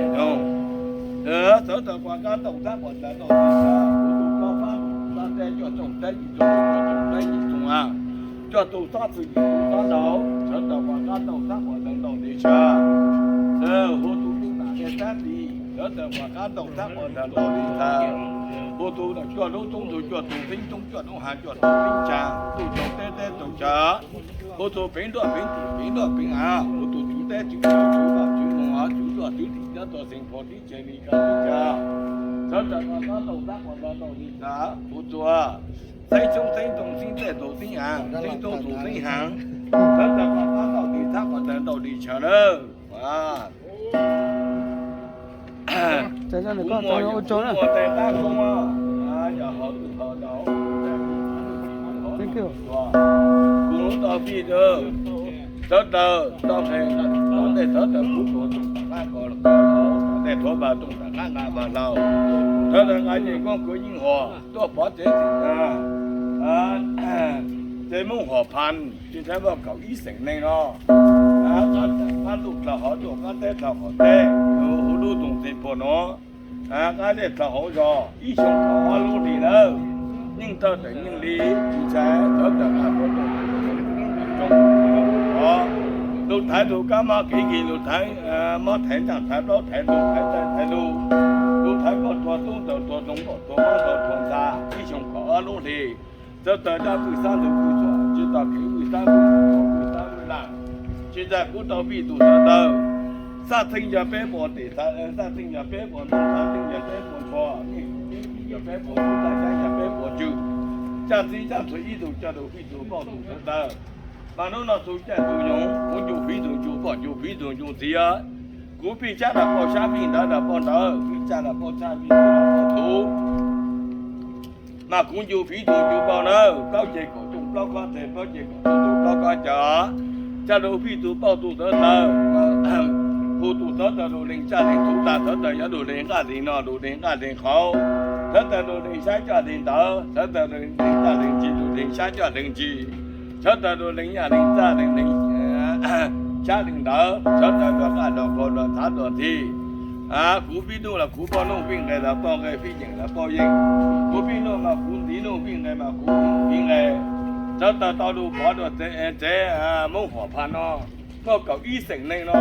tiam noog. Sawv daws quas kab ntaus thab quas ntawv ntaus li cas, kuv tus koj fab tus koj teb coj tsoom teb yim tsoom tsoom teb yim tsoom a, coj tus xob txwm yim tus xob ntaus, sawv daws quas kab ntaus thab quas ntawv ntaus li cas. Hu tus tub nam li sab tis, sawv daws quas kab ntaus thab quas ntawv ntaus li cas. Hu tus coj lub roob ntug coj tus xeeb roob coj lub hav coj tus xeeb tsa, tus tau teb teb tau cas. Hu tus peev nroj peev tim peev nroj peev av, hu tus tswv teb tswv chaw tswv vaj tswv moos av tswv zoj tswv tim nyob tau xeem pho tib tsev li kab li cas. Sawv daws quas kab ntaus thab quas ntawv ntaus li cas. Hu tus xeeb tshoob xeeb ntoo xeeb tej tus xeeb av xeeb toob tus xeeb haav, sawv daws quas kab ntaus li thab quas ntawv ntaus li cas lawm. Kuv muaj tais tab koob, yog hov twg hov tau, kuv tau fij dawb, sawv daws tau qe, tau tej sawv daws kuv tuav tus tam qab ko, tej thuav npas tooj tam qab nqa npas hlau, sawv daws nqa yeej koob kuv yeej hos tuaj pov tsev tim na. Tsev Moob Hom Phan tsis txheeb vaj kaum ib xeem neeg no, qab ntuj dlhau hauv ntuj, qab teb dlhau hauv teb, huv lub ntoos txeeg phuam no, qab zej dlhau hauv zos, ib xyoo kaum ob lub hlis lawm. Yeej tawg tawm yeej li, tsis ntshai, sawv daws nqa tua tus zoo, lus thaiv tus kab mob kev kis, lus thaiv mob thaiv ntsaj thaiv plaub thaiv ntuj thaiv txais thaiv lus, lus thaiv poj tuag tub ntawd tuag zoov poj tuag mob ntawd tuag ntxa, ib xyoo kaum ob lub hlis. Sawv daws dab vwj xab ntug vwj txhuam, tsis tau kev vwj xab vwj txhuam vwj xab vwj laj, tsis ntshai kuv tau fij tus sawv daws. Xab txheej yog peb puas tim, xab txheej yog peb puas ntuj, xab txheej yog peb puas ntsho, nej yog peb puas ntuj, xab txheej yog peb puas tswm. Caj txib caj ntxhua ib tug coj lus fij tus pauj tus sawv daws. Mas hnub no tus caij tus nyoog, kuv ncu fiv tus ncu pauj ncu fiv tus ncu txiv. Kuv fij xyab los pauj xyab, fij ntawv los pauj ntawv, fij tshaj los pauj tshaj, fij thuv los pauj thuv. Mas kuv ncu fiv tus ncu pauj nawb, plaub ceg kaum rooj plaub kob teg, plaub ceg kaum rooj tus plaub kob cawv. Coj lus fij tus pauj tus sawv daws, hu tus sawv daws lus lees tshaj lees thuv tas, sawv daws yuav lus lees nqaj lees no, lus lees nqaj lees qhauv, sawv daws lus lees xyab coj lees ntawv, sawv daws lus lees nqaj lees ntsis, lus lees xyab coj lees ntsis, sawv daws lus lees nyaj lees txaj lees lees xyab lees ntawv, sawv daws lus nqaj lus qhauv lus thav lus thi. Kuv fij nuj los kuv pauj nuj, fij nqe los pauj nqe, fij yeem los pauj yeem. Kuv fij nuj mas kuv ntxiv nuj, fij nqe mas kuv ntxiv nqe. Sawv daws tau lus pov dua tsev Moob Hom Phan no, muaj kaum ib xeem neeg no,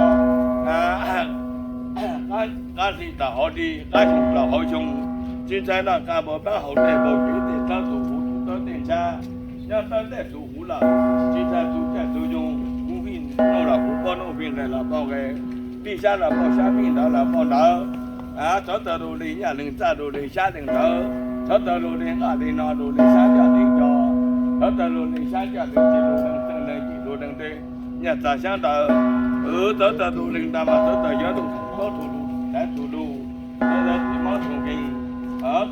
qab hli tau hauv hli, qab xyoo tau hauv xyoo, tsis ntshai noj qab npau taub hau dej npau kev, tej tawb tus huv tus tawb tej ntshab, nyob tawb tej tus huv lawm, tsis ntshai tus caij tus nyoog, kuv fij nuj los kuv pauj nuj, fij nqe los pauj nqe, fij xyab los pauj xyab, fij ntawv los pauj ntawv. Sawv daws lus lees nyaj lees txaj, lus lees xyab lees ntawv, sawv daws lus lees nqaj lees no, lus lees xyab coj lees nco, sawv daws lus lees xyab coj lees ntsis, lus lees txeej lees yim, lus lees tej nyaj txag xyab ntawv. Sawv daws lus lees ntawv mas sawv daws yuav lus thoob tus lus, thaiv tus lus, sawv daws tsis mob tus nkees,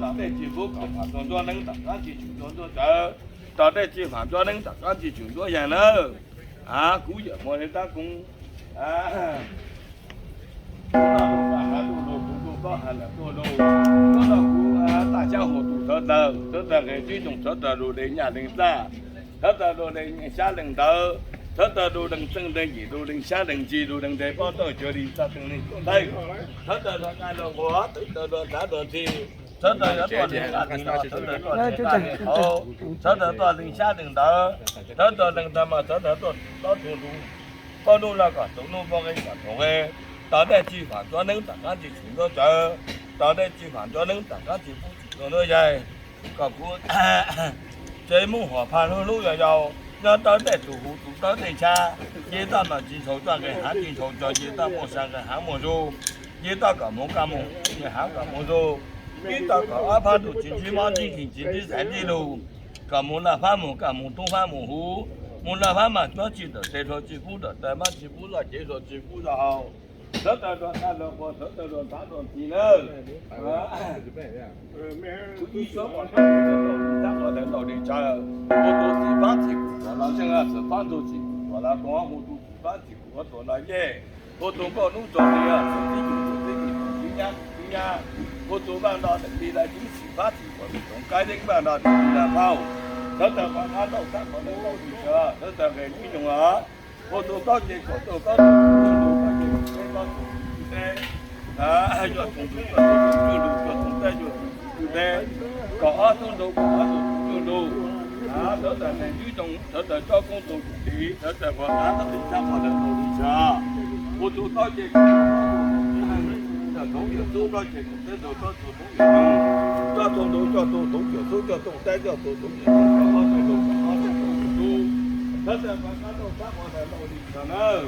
tom tej tsis pub kom pham tuag ntuab neeb, tom qab tsis tshwm tuag ntuab tsawv, tom tej tsis pham ntuab neeb, tom qab tsis tshwm ntuab yag nawb. Kuv yawm muaj li tab koob. Hnub no kuv pab has lus lus, kuv tus pab has lus tuaj lus. Hnub no kuv taj xyab hu tus sawv daws, sawv daws nqe tib toog, sawv daws lus lees nyaj lees txaj, sawv daws lus lees xyab lees ntawv, sawv daws lus lees txeej lees yim, lus lees xyab lees ntsis, lus lees ntes pob tawj cuag li txaj txeej neeg tuaj ntxeev, sawv daws lus nqaj lus qhauv, sawv daws lus thav lus thi, sawv daws yuav tuaj lees nqaj lees no, sawv daws tuaj lees nqaj lees qhauv, sawv daws tuaj lees xyab lees ntawv, sawv daws lees ntawv mas sawv daws tuaj taub tus lus, pauj nuj los kom tau nuj, pauj nqe kom tau nqe. Tau dej tsi vam ncuav neeb, tom qaab tsi tshum nruab tsawv. Tau dej tsi vam ncuav neeb, tom qaab tsi pub tshum nruab yaig. Kom kuv tsev Moob Huam Pha hlub hlub yau yau, nyob tau dej txug huv, txug tau dej ntsha. Nce toj mas tsi ntshau coj, nqes haav tsi ntshau cog, nce toj muaj sa, nqes haav muaj zug. Nce toj kom moog kaj moog, nqes haav kom moog zug. Nce toj kom ob phab ntuj tsi ntsib mob ntsib nkeeg, tsi ntsib xaiv ntsib lug. Kom moog laj phab moog kaj moog toob phab moog huv. Moog laj phab mas cuab tsi tawm tes, hlua tsi pub tawm taw, mab tsi pub zoj cev, hlua tsi pub zoj hau. Sawv daws nrug qha nrug qhuas, sawv daws nrug ntav nrug ntxhi nawb. Ib suab qhov ntawd ntaus li tsawv, ua tus txim fab txim kum tuam los zeej, txim fab ntug txim kum tuam los koog, ua tus txim fab txim kum tuam los yej, ua tus nkauj nub txog li, txim tib yug txim tib yim, txim tib nyab txim tib nyab, ua tus vaaj nto tawm li lawv tib txim fab txim kum tsoom kab yeeb vaaj nto tawm li lawv phauj. Sawv daws qhov qab ntaus sab qhov ntawd ntaus li tsawv, sawv daws nqe tib nyoog os. Ua tus plaub ce kaum tuj plaub tug tug, plaub ce kaum peb plaub tug tug teb, coj tug ntug coj tug tug tug, coj tug teb coj tug tug teb, kaum ob tug ntug kaum ob tug tug tug, sawv daws nqe tib nyoog, sawv daws tsob koob tug tiv, sawv daws qhov qab ntaus li sab qhov ntawd ntaus li tsawv. Ua tus plaub ce kaum tuj plaub tug tug, coj tug ntug tub plaub ce kaum teb tug plaub tug tug, coj tug ntug coj tug tug, coj tug tub coj tug teb coj tug tug, coj tug ntug coj tug tub, sawv daws qhov qab ntaus sab qhov ntawd ntaus li tsawv nawb.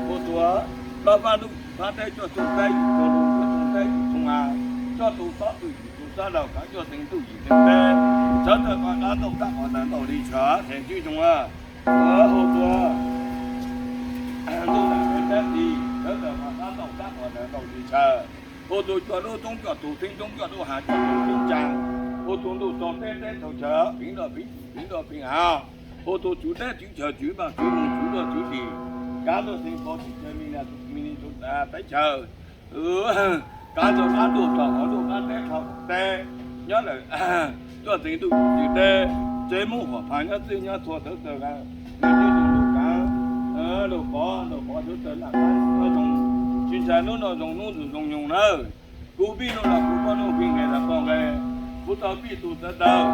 Ua tus plaub phab ntuj yim phab teb, coj tug teb yim tug, coj tug teb yim tug av, coj tus tob tug yim tug sab laug kaav, coj teev ntuj yim teev teb, sawv daws qhov qab ntaus sab qhov ntawd ntaus li tsawv, nqe tib nyoog os. Ua tus ntuj nam teb tis, sawv daws qhov qab ntaus sab qhov ntawd ntaus li tsawv. Ua tus cua lub toob coj tug theeb, toob coj lub hav coj tug theeb tsaa, ua tus ntuj txog teb, teb txog chaw, peev nroj peev tug, peev nroj peev hav, ua tus tswv teb tswv chaw, tswv vaaj tswv moos, tswv luaj tswv dim, kaav luaj theev pov tim chaw, mi ni teb chaw, kaav ntuj qab ntuj rau hauv ntuj, qab teb rau hauv teb, nyob lawm coj teev ntuj yim teev teb, tsev Moob Huam Pha nyob txwj nyob txhua, sawv daws nqe tib nyoog, lug kaav, lug pov, lug pov sawv daws laj qab zoo, tsis ntshai nub noj zoo nub ntuj zoo nyoog nawb. Kuv pib nub los kuv poj nub, pib nqe los poj nqe, kuv tau pib tus txawv daws.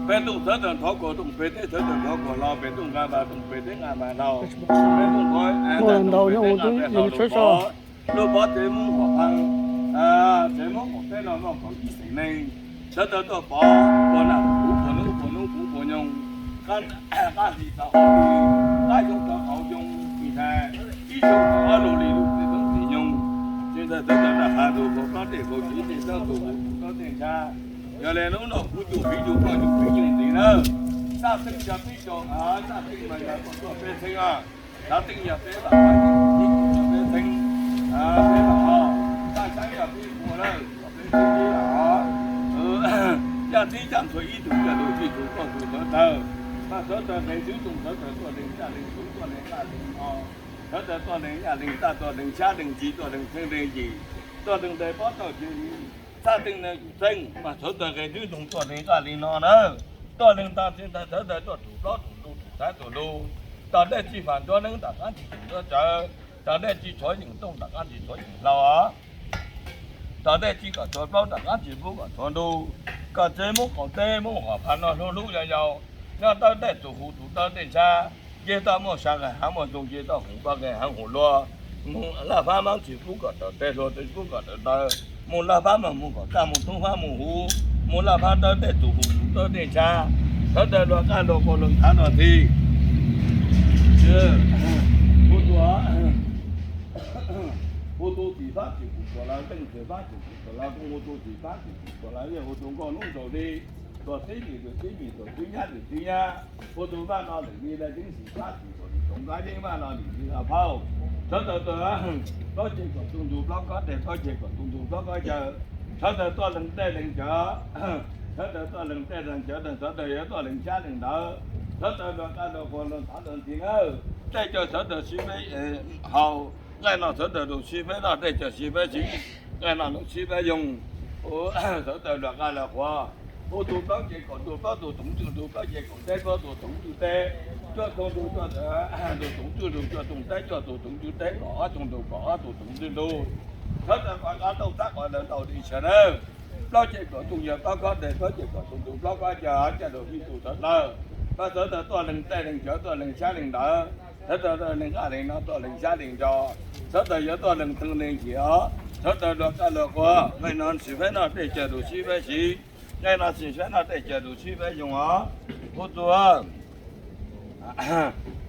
Peb tug txawv daws nrov kuas toom peg teb, txawv daws nrov kuas hlau, peb tug nqaa vas toom peg teb, nqaa vas hlau, peb tug nrov ntau nyob ua tus yog lub pov, lub pov tsev Moob Huam Pha, tsev Moob Huam teb no muaj kaum ib xeem neeg, sawv daws tuaj pov, puag nam puag nub, puag nub puag nyoog, qab hli tau ob hli, qab xyoo tau kaum xyoo, tsis ntshai, ib xyoo tau ob lub hli lub txiv tooj txiv nyoog, tsis ntshai sawv daws nrog has tus kaum plaub dej kaum tsev dej, txawb tus kaum tus kaub dej ntsha. Yog le hnub no kuv cuj piv cuj koj cuj piv cuj ntxiv nawb. Xaj teeb yog peb caug, xaj teeb mas yog tuaj peb txheeb os. Xaj teeb yog peb vam, peb txheeb, peb vam os. Xaj xeeb yog peb puas lawm, peb txheeb peb vam os. Yaj txib caj ntxhua ib tug coj tug, txij tug koj tug sawv daws. Mas sawv daws nqe tib nyoog, sawv daws tuaj lees caj lees txhuv, tuaj lees qaj lees no, sawv daws tuaj lees yaj lees txaj, tuaj lees xyab lees ntsis, tuaj lees txheeb lees yim, tuaj lees ntes pob tauj, xaj teeb neeg yug txheeb, mas sawv daws nqe tib nyoog tuaj lees qaj lees no nawb. Tuaj lees tag txhij ntawd sawv daws tuaj tug plaub tug ntug, tug xaiv tug lug. Tau dej txij vam ncuav neeb, tom qaab tsi tshum nruab tsawv. Tau dej txij tshuav yeem tooj, tom qaab tsi tshuav yeem hlau os. Tau dej txij kom tshuav plaub, tom qaab tsi pub kom tshuav ntug. Kom tsev Moob Qaum teb, Moob Huam Pha no hlub hlub yau yau, nyob tau dej txug huv, txug tau dej ntsha. Nce toj muaj sa, nqes haav muaj zug, nce toj huv pab, nqes haav huv luag. Moog laj phab mab tsi pub kom tawm tes, hlua tsi pub kom tawm taw. Moog laj phab mas moog kom kaj, moog toob phab moog huv. Moog laj phab tau dej txug huv, txug tau dej ntsha. Sawv daws nrug qaj nrug qhuas, nrug ntav nrug ntxhi. Ua tus, ua tus txim fab txim kum tuam los zeej, txim fab txim kum tuam los koog, ua tus txim fab txim kum tuam los yej, ua tus nkauj nub ntaus li, tuam tib yim tuam tib yim, tuam tib nyab tuam tib nyab. Ua tus vaaj no lwm li lawv tib txim fab txim kum tsoom kab yeeb vaaj no lwm li lawv phauj. Sawv daws tuaj, plaub ceg kom tu ntug plaub kab deg, plaub ceg kom tu ntug plaub kab cawv. Sawv daws tuaj lees dej lees cawv, sawv daws tuaj lees dej lees cawv, sawv daws yuav tuaj lees xyab lees ntawv. Sawv daws nrug qaj nrug qhuas, nrug ntav nrug ntxhi nawb. Dej cawv sawv daws sib peb haus, nqaij no sawv daws lug sib peb noj, dej cawv sib peb siv, nqaij no lug sib peb yoog. Sawv daws nrug qaj nrug qhuas. Ua tus plaub ceg kom ntug plaub tug toov ntug, plaub ceg kom teb plaub tug toov ntug teb, coj tug ntug coj tug toov ntug ntug, coj tug teb coj tug toov ntug teb, kom ob tug ntug kom ob tug toov ntug ntug. Sawv daws qhov qab ntaus sab qhov ntawd ntaus li tsawv nawb. Plaub ceg kom tu yawg plaub kab deg, plaub ceg kom tu ntug plaub kab cawv, coj lug pib tu sawv daws. Pab sawv daws tuaj lees dej lees cawv, tuaj lees xyab lees ntawv. Thawv taws tuaj leeg qaj leeg no, tuaj leeg xyab leeg nco. Thawv taws yuav tuaj leeg txheej leeg yim os. Thawv taws luag kaj luag qua, nqaij no sis faib noj dej caw rau sib faib siv. Nqaij no sis faib noj dej caw rau sib faib yoog os. Hu tuag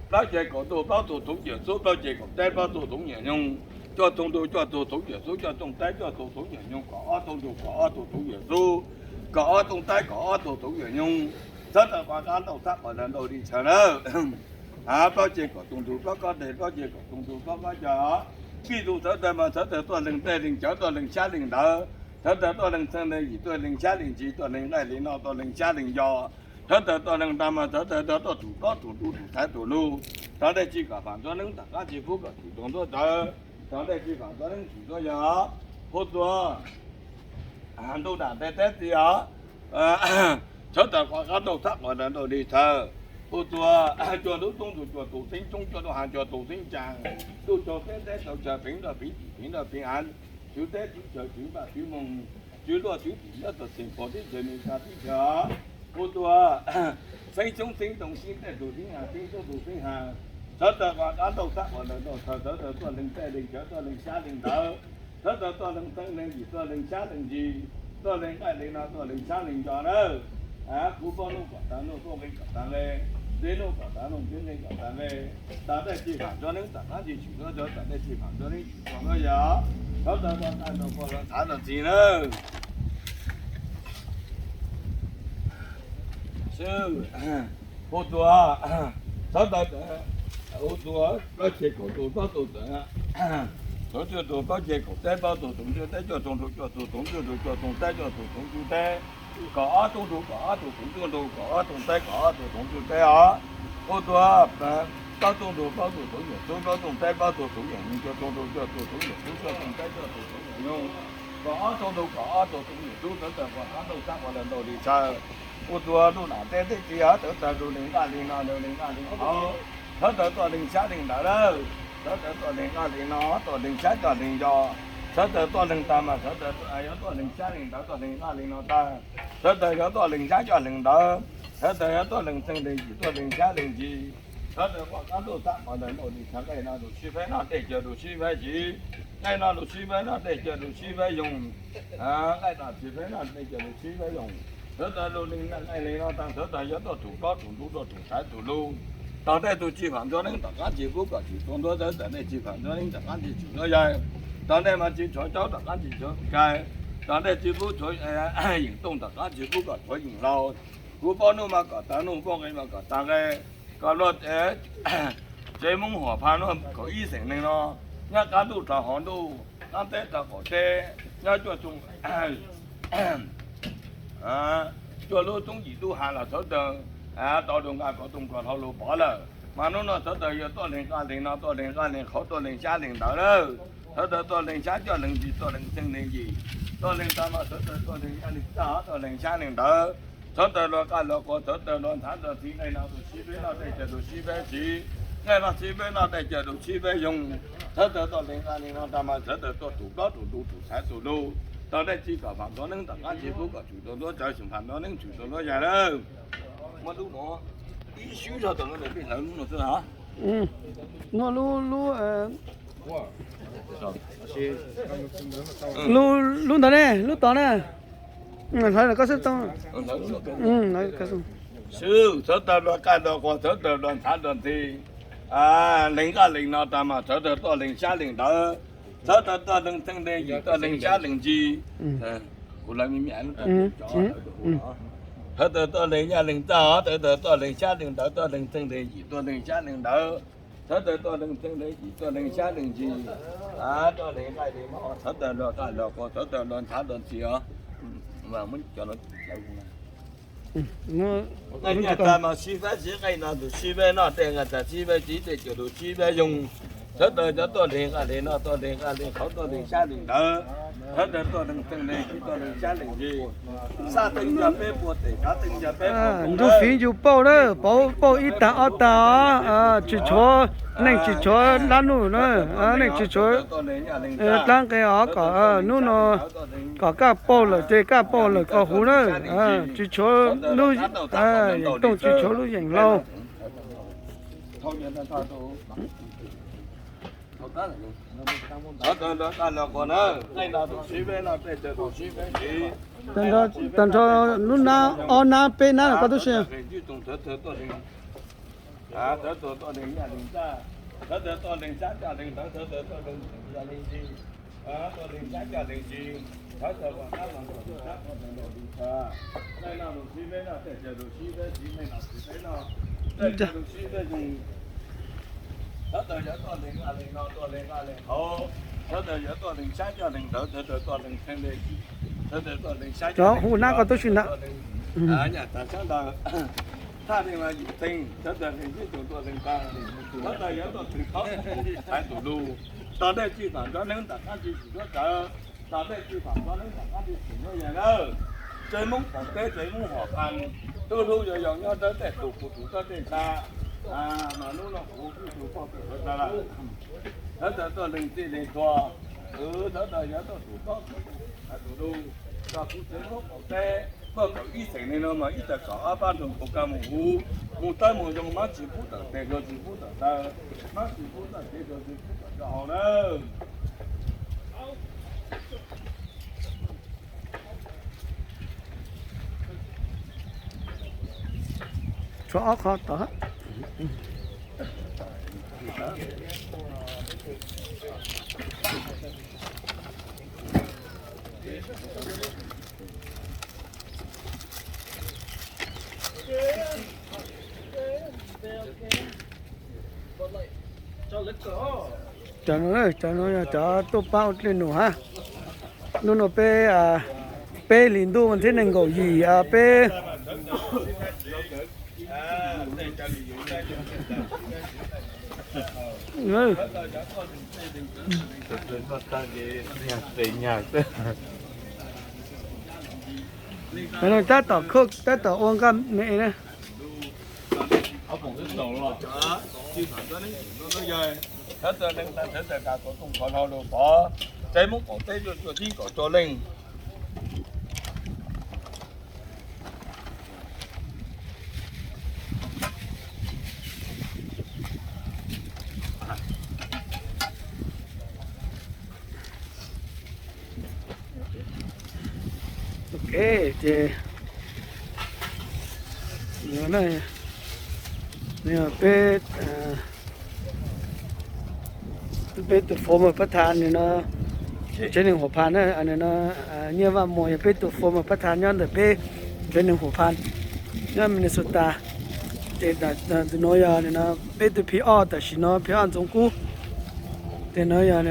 plaub ceg kaum ntuj plaub tug thoov yawm xub, plaub ceg kaum teb plaub tug thoov yawm nyoog, cuaj tug ntuj cuaj tug thoov yawm xub, cuaj tug teb cuaj tug thoov yawm nyoog, kaum ob tug ntuj kaum ob tug thoov yawm xub, kaum ob tug teb kaum ob tug thoov yawm nyoog. Thawv taws qua qab ntaus thab qua ntawv ntau li tshaw nawb. Plaub ceg kaum tug ntuj plaub kob dej, plaub ceg kaum tug ntuj plaub kob ceg. Pib tug thawv taws mas thawv taws tuaj leeg dej leeg cawv, tuaj leeg xyab leeg ntawv. Thawv taws tuaj leeg txheej leeg yim, tuaj leeg xyab leeg ntsi, tuaj leeg nqaij leeg no, tuaj leeg xyab leeg nco. Thawv taws tuaj leeg tag mas thawv taws tuaj tuaj thum plaub thum ntuj thum xaiv thum lug. Tog dej tsis kom faam ntsuab neeb, tom qab tsis pub kom tshum tuag ntuab tawv. Tog dej tsis faam ntsuab neeb tshum ntuab yawg. Hu tuag ntuj nam tej teb txiv os. Thawv taws qua qab ntaus thab qua ntawv ntau li tshaw. Hu tuag cuaj tug toob ntuj cuaj tug xeeb tshoob, cuaj tug haav cuaj tug xeeb tsaa, ntuj tsaug teb teb tsaug chaw, peev nroj peev tim peev nroj peev av, tswv teb tswv chaw tswv npaj tswv moog, tswv luaj tswv tim nyob txog xeem pog teb chaws Mes Kas teb chaws. Hu tuag xeeb tshoob xeeb ntoo xeeb tej tug xeeb haav xeeb tshoob tug xeeb haav. Thawv taws qua qab ntaus thab qua ntawv ntau tshaw, thawv taws tuaj leeg dej leeg cawv, tuaj leeg xyab leeg ntawv. Thawv taws tuaj leeg txheej leeg yim, tuaj leeg xyab leeg ntsi, tuaj leeg nqaij leeg no, tuaj leeg xyab leeg nco nawb. Kuv poj nuj kom tag nuj, poj nqi kom tag nqi, txiv nuj kom tag nuj, txiv nqi kom tag nqi. Tog dej tsis faam ntsuab neeb, tom qab tsis tshum ntuab tawv, tog dej tsis faam ntsuab neeb tshum tuag ntuab yawg. Thawv taws tuaj qaj ntaus qua los txhav los txi nawb. Sib hu tuag, thawv taws hu tuag plaub ceg kaum tug plaub tug tawv, thawv taws tuag plaub ceg kaum teb plaub tug thoov ntsuj teb, cuaj tug ntuj cuaj tug thoov ntsuj ntuj, cuaj tug teb cuaj tug thoov ntsuj teb, kaum ob tug ntuj kaum ob tug thoov ntsuj ntuj, kaum ob tug teb kaum ob tug thoov ntsuj teb os. Hu tuag plaub tug ntuj plaub tug thoov yawm xub, plaub tug teb plaub tug thoov yawm nyoog, cuaj tug ntuj cuaj tug thoov yawm xub, cuaj tug teb cuaj tug thoov yawm nyoog, kaum ob tug ntuj kaum ob tug thoov yawm xub. Thawv taws qua qab ntaus thab qua ntawv ntau li tshaw. Hu tuag ntuj nam tej teb txiv os. Thawv taws tuaj leeg qaj leeg no, leeg nqaij leeg qhov. Thawv taws tuaj leeg xyab leeg ntawv lawm. Thawv taws tuaj leeg qaj leeg no, tuaj leeg xyab coj leeg nco. Thawv taws tuaj leeg tag mas thawv taws yuav tuaj leeg xyab leeg ntawv, tuaj leeg qaj leeg no tag. Thawv taws yuav tuaj leeg xyab coj leeg ntawv. Thawv taws yuav tuaj leeg txheej leeg yim, tuaj leeg xyab leeg ntsi. Thawv taws qua qab ntaus thab qua ntawv ntau li tshaw. Nqaij no rau sib faib noj, dej caw rau sib faib siv. Nqaij no rau sib faib noj, dej caw rau sib faib yoog. Nqaij no tsis faib noj, dej caw rau sib faib yoog. Thawv taws lug leeg nqaij leeg no tag, thawv taws yuav tuaj thum plaub thum ntuj, tuaj thum xaiv thum lug. Tog dej tug tsis faam ntsuab neeb, tom qab tsis pub kom tshum tuag ntuab tawv, tog dej tsis faam ntsuab neeb, tom qab tsis tshum ntuab yawg. Tog dej mas tsis tshuav caub, tom qab tsis tshuav kais. Tog dej tsis pub tshuav yeem tooj, tom qab tsis pub kom tshuav yeem hlau. Kuv poj nuj mas kom tag nuj, poj nqi mas kom tag nqi. Kom luag tsev Hmoob Huam Phaj nuav kaum ib xeem neeg no, nyob qab ntuj rau hauv ntuj, qab teb rau qaum teb, nyob cuaj tug, cuaj lub toob yim lub hav los thawv taws tau rau nqaj ko tooj ko hlau lug pov lawm. Mas hnub no thawv taws yuav tuaj leeg qaj leeg no, tuaj leeg qaj leeg qhov, tuaj leeg xyab leeg ntawv lawm. Thawv taws tuaj leeg xyab coj leeg ntsis, tuaj leeg txheej leeg yim, tuaj leeg tag mas thawv taws tuaj leeg yaj leeg txaj, tuaj leeg xyab leeg ntawv. Thawv taws luag qaj luag qua, thawv taws luag ntxhav luag txi. Nqaij no rau sib faib noj, dej caw rau sib faib siv. Nqaij no sib faib noj, dej caw rau sib faib yoog. Thawv taws tuaj leeg qaj leeg no tag mas thawv taws tuaj thum plaub thum ntuj, thum xaiv thum lug. Tog dej tsis kom faam ntsuab neeb, tom qab tsis pub kom tshum tuag ntuab tawv, tsis faam ntsuab neeb tshum tuag ntuab yawg lawm. Muab lub no ib sub zog tau no peb hlawv lub no xwb hos. Muab lub lub lub ntawd ne, lub tod na. Hlawv los koj xwb tau. Sib thawv taws luag qaj luag qua, thawv taws luag ntxhav luag txi. Leeg qaj leeg no tag mas thawv taws tuaj leeg xyab leeg ntawv. Thawv taws tuaj leeg txheej leeg yim, tuaj leeg xyab leeg ntsis. Thawv taws tuaj leeg yaj leeg txaj, thawv taws tuaj leeg xyab leeg ntawv, tuaj leeg txheej leeg yim, tuaj leeg xyab leeg ntawv. Thawv taws tuaj leeg txheej leeg yim, tuaj leeg xyab leeg ntsis. Tuaj leeg nqaij leeg no, thawv taws luag qaj luag qua, thawv taws luag ntxhav luag txi os. Nqaij tas mas sib faib siv, nqaij no rau sib faib noj, dej nqaij tas sib faib siv, dej caw rau sib faib yoog. Thawv taws cov tuaj leeg qaj leeg no, tuaj leeg qaj leeg qhov, tuaj leeg xyab leeg ntawv. Thawv taws tuaj leeg txheej leeg yim, tuaj leeg xyab leeg ntsis. Xaj teej yog peb puas tes, kav teej yog peb puas ntug fiv ncu pauj na, pauj pauj ib tag ob tag os. Tsis tshuav neeg, tsis tshuav dlaab nuj na, neeg tsis tshuav dlaab nqe os, kom hnub no kom kaj pauj lawm ces kaj pauj lawm kom huv na. Tsis tshuav lub yeem tooj, tsis tshuav lub yeem hlau. Tag nrho lub nab, ob nab peb nab no koj tub si. Cov hu nab koj tub si ntag. Thaj neeg mas yim theej, sawv daws neeg twb tug tuaj lees tag, sawv daws yuav tuaj twg thaub hais tus lus, tog dej tsi tham nrov neeb nram qab tsi tsim suab tsawv, tog dej tsi tham nrov neeb nram qab tsi tsim suab yees nawb. Tsev Hmoob qaum teb, tsev Hmoob Huam Phas, tub hlub yau yau nyob dawb tej tus kuv tus dawb tej nta, mas hnub no kuv kuj tug poj tus sawv daws lawm. Sawv daws tuaj lees txij lees txhua, sawv daws yuav tuaj tus thaub tus lus, tog kuv tsev Hmoob qaum teb, muaj kaum ib xeem neeg no mas ib tag kaum ob pab nroog puv kaj mus huv, mus tawb mus zoo, mab tsis pub tawm tes, hluas tsis pub tawm taw, mab tsis pub tawm tes, hluas tsis pub tawm taw hauv nawb. Tshuav ob qho tod. Cov no, cov no yog cov tuaj pab ua dej num hab. Hnub no peb, peb hlis ntuj vas thib nees nkaum yim, peb tab tom, tab tom ua nkaj me na. Sawv daws leej tag sawv daws kam tuav tooj kov hlau lug pov, tsev Hmoob qaum teb cuaj cuaj tib kaum cuaj leej. Ok, ces peb, peb tus former pab thas no, tsev neeg Huam Phas na, no Nyiaj Vaj Muas yog peb tus former pab thas nyob ntawm peb tsev neeg Huam Phas nyob Minnesota. Ces tus no yog peb tus P R tam sim no, P R Ntxoov Kub. Ces no yog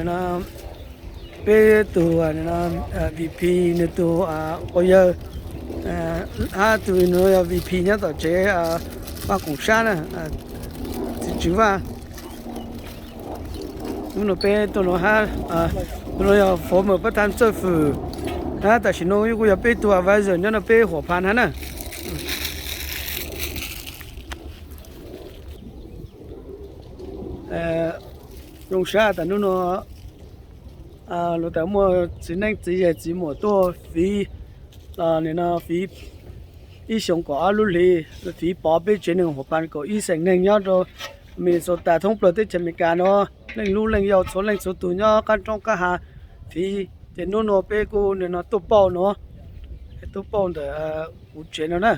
peb tus V P nws tus quas yawg, hab tus no yog V P nyob tom tsev Vaj Koom Sab na, txiv Tswv Vaj. Hnub no peb tuaj no hab, tus no yog former pab thas Txawj Fwm, hab tam sim no kuj yog peb tus advisor nyob no peb Huam Phas hab na. Zoo sab tas hnub no luag tas muaj txiv neej txiv zej txiv muam tuaj fiv, nim no fiv ib xyoos kaum ob lub hlis, fiv pov peb tsev neeg Huam Phas kaum ib xeem neeg nyob rau Minnesota thoob plaws teb chaws Amelikas no, leej lub leej yau txhua leej txhua tus nyob qab roob qab hav fiv. Ces hnub no peb kuj nim no tuaj pauj no, tuaj pauj ntawm kuv tsev no na.